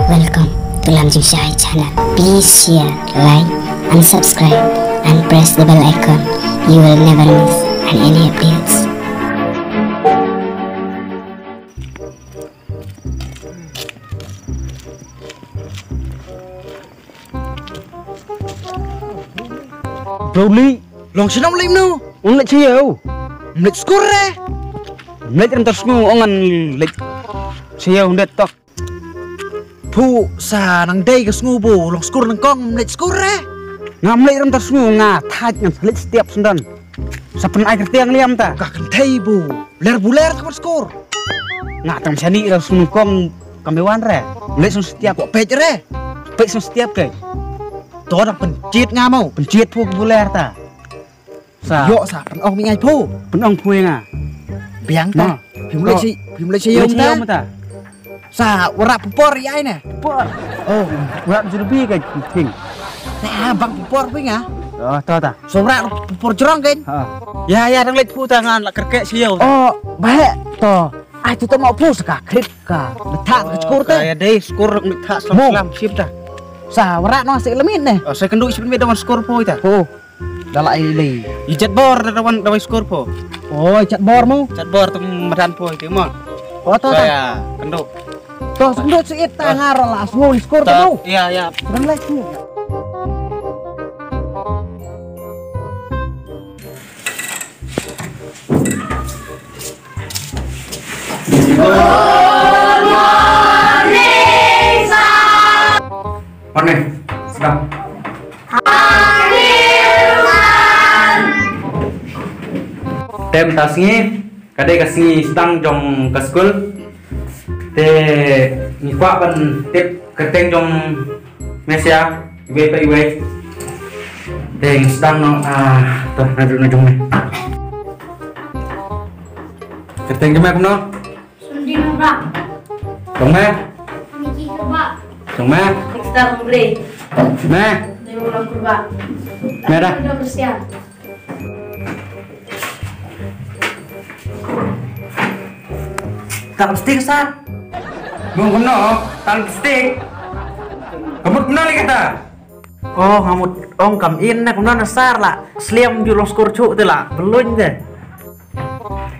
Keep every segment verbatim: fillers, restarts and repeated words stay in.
Welcome to Lam Jingshai channel. Please share, like, and subscribe, and press the bell icon. You will never miss any updates. Bro Li, long shnong lei mno? Un leit sha ïew. Mleit skur re. Mleit rem tar sngu ong an leit sha ïew ndet tok. Phu sa nang dei ka sngu bu long skur nang kong mleit skur re. Nga mleit rem tar sngu nga thaj ngan leit stiap sendon. Sa pynai kyrtiang liam ta. Ka kynthei bu ler bu ler ka skur. Nga tang shani ra sngu nang kong kam wan re. Mleit sung stiap ko pej re. Pej sung stiap ke. To dang pynjit nga mau. Pynjit phu bu ler ta. Sa. Yo sa pynong mi ngai phu. Pynong phu nga. Biang ta. Phim leit si phim leit si yom ta. Sa wara pupor ya ne. Pupor. Oh, wara jurbi ka king. Sa bang pupor phi nga. Oh, to ta. So wara pupor jrong ken. Ha. Ya ya dang leit phu ta ngan la kerkek si yom. Oh, baik to. Ai tu to mau phu sa ka krit ka. Letak ka skur te. Ya dei skur letak slam slam sip ta. Sa wara no si lemit ne. Oh, sa kendu sip mit dawan skur phu ta. Oh. Dala ai lei. I chat bor da wan da wai skur pho. Oh, i chat bor mo. Chat bor tung madan pho ti mo. Oh, to to. Ya, kendo. To sendut si ita ngar la sngun skur to. Ya ya. Terang lagi. Good morning, sir. Morning. Sedang. Tem ta sngi, ka dei ka sngi sdang jong ka skul. Te ngi kwah ban tip kyrteng jong me sia, iwei pa iwei. Te ngi sdang noh, ah, to, nadu nadu me. Kyrteng jong me kumno? Sundin Haba. Jong me? Miki Haba. Jong me? Dexter Hungre. Me? Dewa Haba. Me dah? Udah bersiap. Tak lipstick, Sar. Bung kumno, tak lipstick. Kamu kumno ni kata? Oh, ngamut ong kam in na kumno na sar la. Sliam ju long skur chuk te la. Belun te.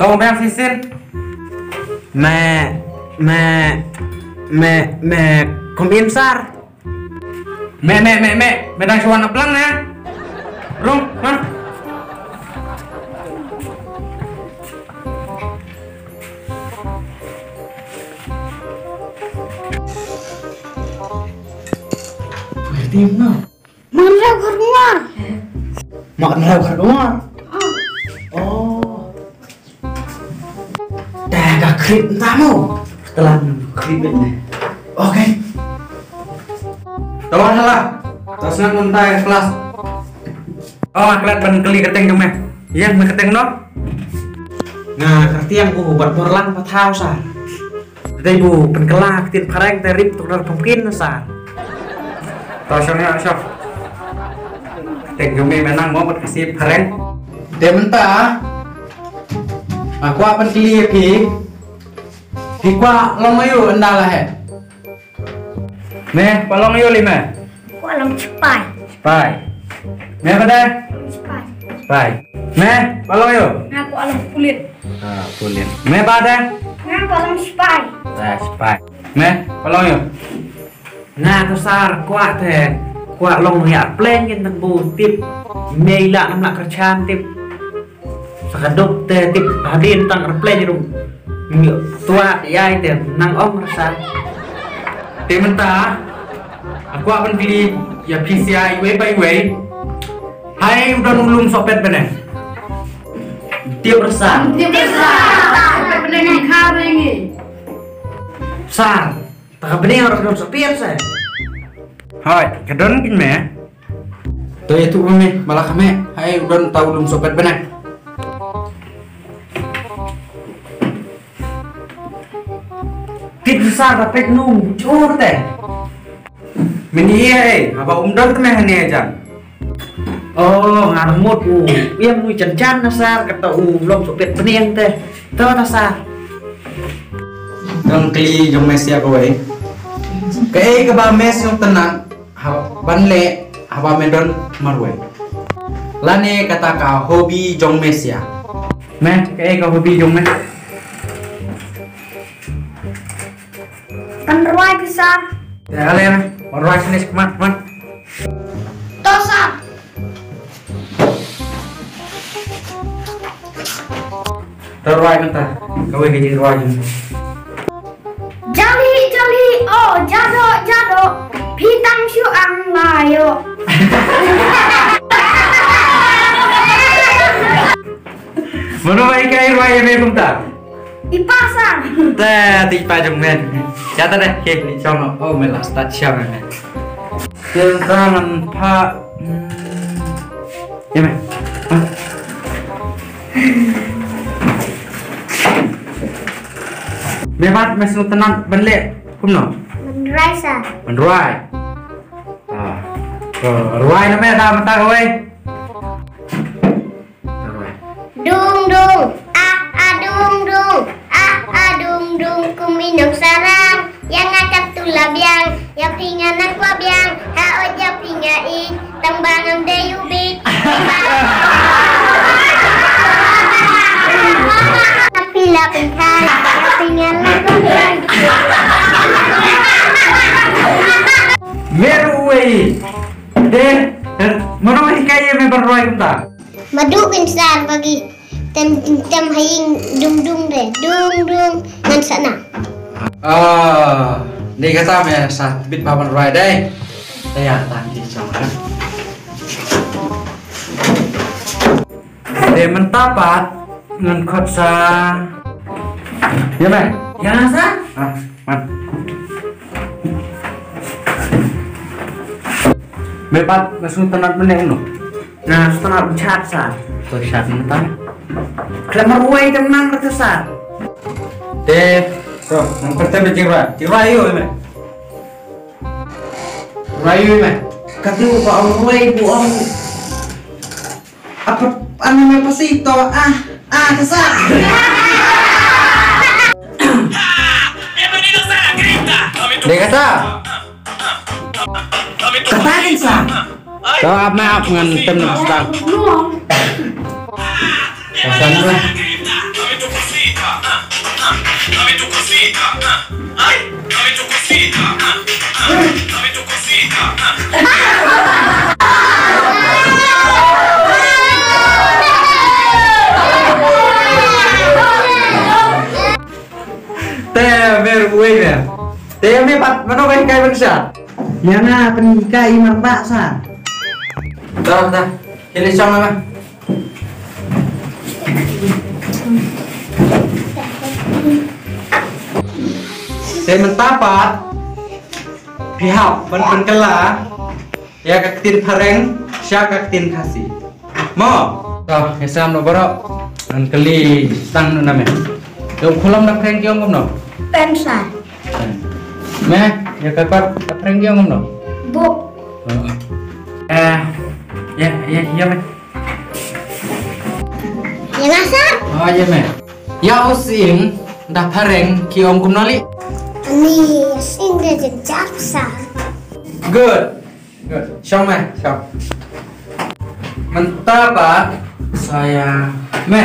Tong bang sisin. Me, me, me, me, kum in sar. Me, me, me, me, me dang shuan aplang na. Rung, ha? Tim no. Manrau Kharkongor. Manrau Kharkongor. Oh. Te ka krit nta mo. Telan krit ne. Okay. Tawar hala. Tasnat nta kelas. Oh, aklat ban kali kyrteng jong me. Yang me kyrteng no? Nga kyrteng ku bat morlang pathaw sa. Te bu pynkylla ktien phareng te rip tuk dar pumkin sa. To shong ya shong. Te jong me menang mo bat kasi phareng. Te mynta. Aku akan kli ya ki. Ki kwa long ayu enda lah he. Me, pa long ayu li me. Aku long sipai. Sipai. Me pa de? Sipai. Sipai. Me, pa long ayu. Aku long pulit. Ah, pulit. Me pa de? Aku long sipai. Ah, sipai. Me, pa long ayu. Nga to sar kwah te, kwah long ya pleng kin tang bu tip. Me ila nam la kerchan tip. Sa ka dok te tip hadin tang repleng rum. Ngi tuat ïai te nang ong rasa. Te mynta aku akan beli ya P C I iwei pa iwei. Hai udah nulung sopet beneng. Tip rasa. Tip rasa. Sopet beneng ni kare ngi. Sar. Ta ka bneng ruh ka don sa pyrsa. Hoi, ka don kin me. To ïa tu me, ma la ka me. Hai u don ta u lum sopet bneng. Tip sa ta pet num chur te. Mini ïa, haba um don te me hane jan. Oh, nga mut u. Ïa mui chan chan na sar kata u long sopet bneng te. To ta sar. Dang kli jong me sia kawei. Kaei kaba me sngewtynnat ha ban leh haba me don marwei? Lane kata ka hobby jong me sha? Me, kaei ka hobby jong me? Pynrwai phi sir. Te ale me, pynrwai sini smat man. To sir. To rwai mynta. Kawei ka jingrwai jong me. Jali jali o jado jado, phi tang shu ang layo. Mano ba hikai rwai ïa me kumta? I pa sir. Te, te i pa jong me. Ïa ta de, ke ni chong o me la start sha me. Te ta ngan pha. Hmm. Ïa me. Ha. Me pat me sngewtynnat ban leh kumno? Ban rwai sir. Ban rwai. Ah. Ko rwai na me da mynta kawei. Dung dung, ah ah dung dung, ah ah dung dung, kum i nongsarang. Ïa nga katto la biang, ïa phi nga nang kwah biang, ha ot ïa phi nga ïeit, tang ba ngam dei u bit. Ïa phi la pynthang, ïa phi nga nang kwah biang. Me ruh uwei. Te, eh, mano ba hikai ïa me ban rwai kumta? Madu kin sar bagi. Tem, tem ha ïing dung dung de. Dung dung ngan sa na. Ah, ni kata me sa tbit ba ban rwai dei. Te ïa ta ki chong ha. Te mynta pat ngan khot sa. Ïa me. Ïa sa? Ah, man. Me pat nga sngewtynnat mynne kumno? Nga sngewtynnat ban chat sir. To chat mynta. Khlem marwei te mynta te sir. Te, to, ngan pyrta me jingrwai. Jingrwai ïa me. Rwai ïa me. Katno ba ong rwai bu ong. Apa, ano me pasito? Ah, ah, kasa. Dei kata. Kata kin sa. To ap me ap ngan tem na sdang. Kasa ni lah. Te mer uwei me. Te me pat mano ka hikai ban sa? Ïa nga pynhikai i marbah sa. Dah dah. Kini sama lah. Te mynta pat phi hap ban pynkylla ïa ka ktien phareng sha ka ktien Khasi. Mo. To, ïa sam no baroh. Ngan kylli tang na me. Ïa u khulom da phareng ki ong kumno? Pen sa. Pen. Me, ïa ka kot da phareng ki ong kumno? Book. Eh, ïa, ïa, ïa me. Ïa nga sa? Oh, ïa me. Ïa u sying da phareng ki ong kumno lei? Ani, sying da jynjar sa. Good. Good. Shong me, shong. Mynta pat sa ïa me.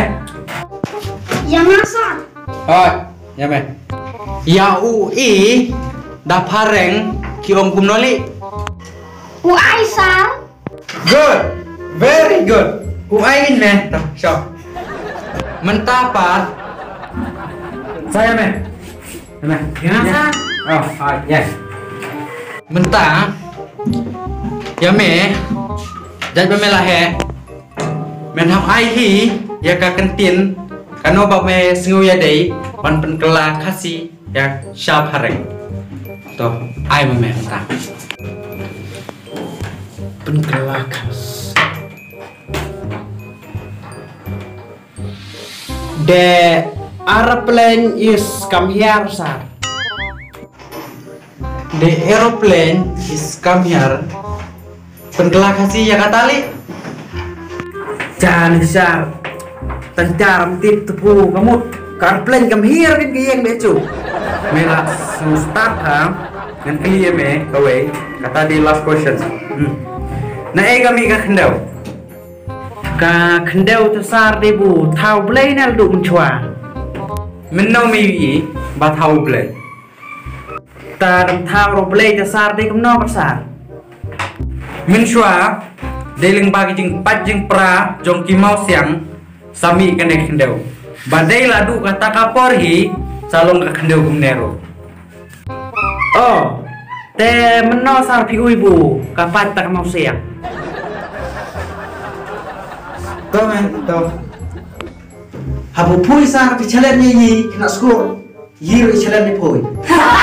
Ïa nga sa. Hooid, ïa me. Ïa u i da phareng ki ong kumno lei? U ai sa. Good. Very good. U ai in me. To, shong. Mynta pat sa ïa me. Ïa me. Ïa me. Oh, ah, yes. Mynta ïa me, jait ba me la heh, men hap ai hi ïa ka kyntien kano ba me sngew ïadei ban pynkylla Khasi ïa sha phareng. To, ai ma me mynta. Pynkylla Khasi. The aeroplane is come here, sir. The aeroplane is come here. Pynkylla Khasi ïa kata lei. Jan sir. Tang jar ym tip tpu ka mut ka aeroplane come here beit ka ïeng beit shuh. Me la shu start ha. Ngan kylli ïa me kawei, kata dei last question. Hmm. Naei ka mih ka khyndew? Ka khyndew te sir dei ba thaw Blei ne la duh mynshuwa? Mynno me ïohi ba thaw Blei? Te thaw ruh Blei te sir dei kumno ba sir? Mynshuwa dei lyngba ki jingpait jingpra jong ki mawsiang sa mih kane ka khyndew. Ba dei la duh kata ka por hi sa long ka khyndew kumne ruh. Oh, te mynno sir phi ui ba ka pait ta ka mawsiang? To me, to. Haba phi sir phi challenge ïa i khynnah skul. Yi ruh i challenge ïa phi.